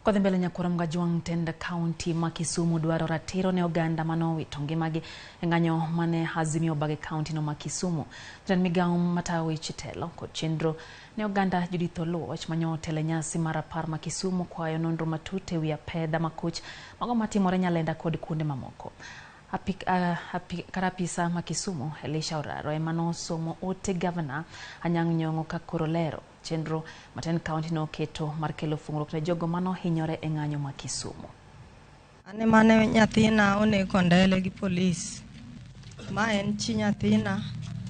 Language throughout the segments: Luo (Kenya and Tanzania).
Kodhi mbele nyakwar Mgajwang' tend kaunti ma Kisumu dwaro ratiro ne oganda manowito ngimagi e ng'anyo mane Azimio obag e kaunti no ma Kisumu. Jatend migawo matayo weche telo kod chenro ne oganda Judith Oluoch manyo otelo e nyasi mar apar ma Kisumu kwayo nonro matut e wi apedha makoch mago matimore Nyalenda kod kuonde mamoko. Kar apisa ma Kisumu Elisha Oraro ema nosomo ote gavana Anyang' Nyong'o ka koro lero chenro ma tend kaunti no oketo mar kelo fungruok ne jogo manohinyore e ng'anyo ma Kisumu. An mane nyathina oneg Kondele gi polis. Ma en chi nyathina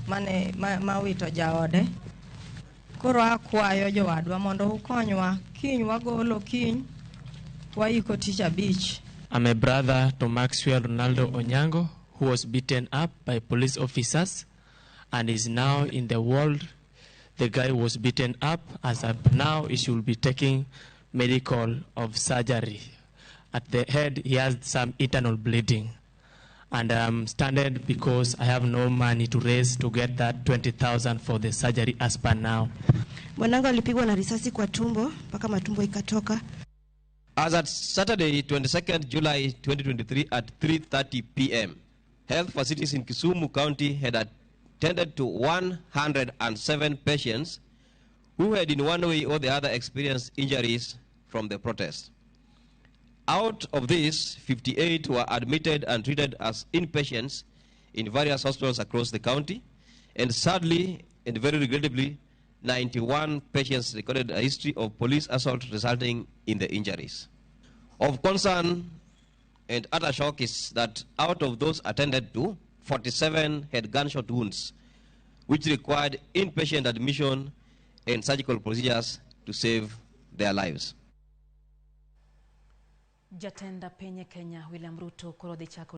mane ma wito jaode. Koro akwayo jowadwa mondo ukonywa. Kiny wagolo kiny waiko tich abich. I'm a brother to Maxwell Ronaldo Onyango, who was beaten up by police officers and is now in the world. The guy was beaten up. As of now, he should be taking medical of surgery. At the head, he has some internal bleeding. And I'm stranded because I have no money to raise to get that 20,000 for the surgery as per now. Mwanangu alipigwa na risasi kwa tumbo mpaka matumbo ikatoka. As at Saturday, 22nd July 2023 at 3:30 p.m., health facilities in Kisumu County had attended to 107 patients who had in one way or the other experienced injuries from the protest. Out of these, 58 were admitted and treated as inpatients in various hospitals across the county, and sadly and very regrettably, 91 patients recorded a history of police assault resulting in the injuries. Of concern and utter shock is that out of those attended to, 47 had gunshot wounds, which required inpatient admission and surgical procedures to save their lives. Jatend piny Kenya William Ruto koro dhi chako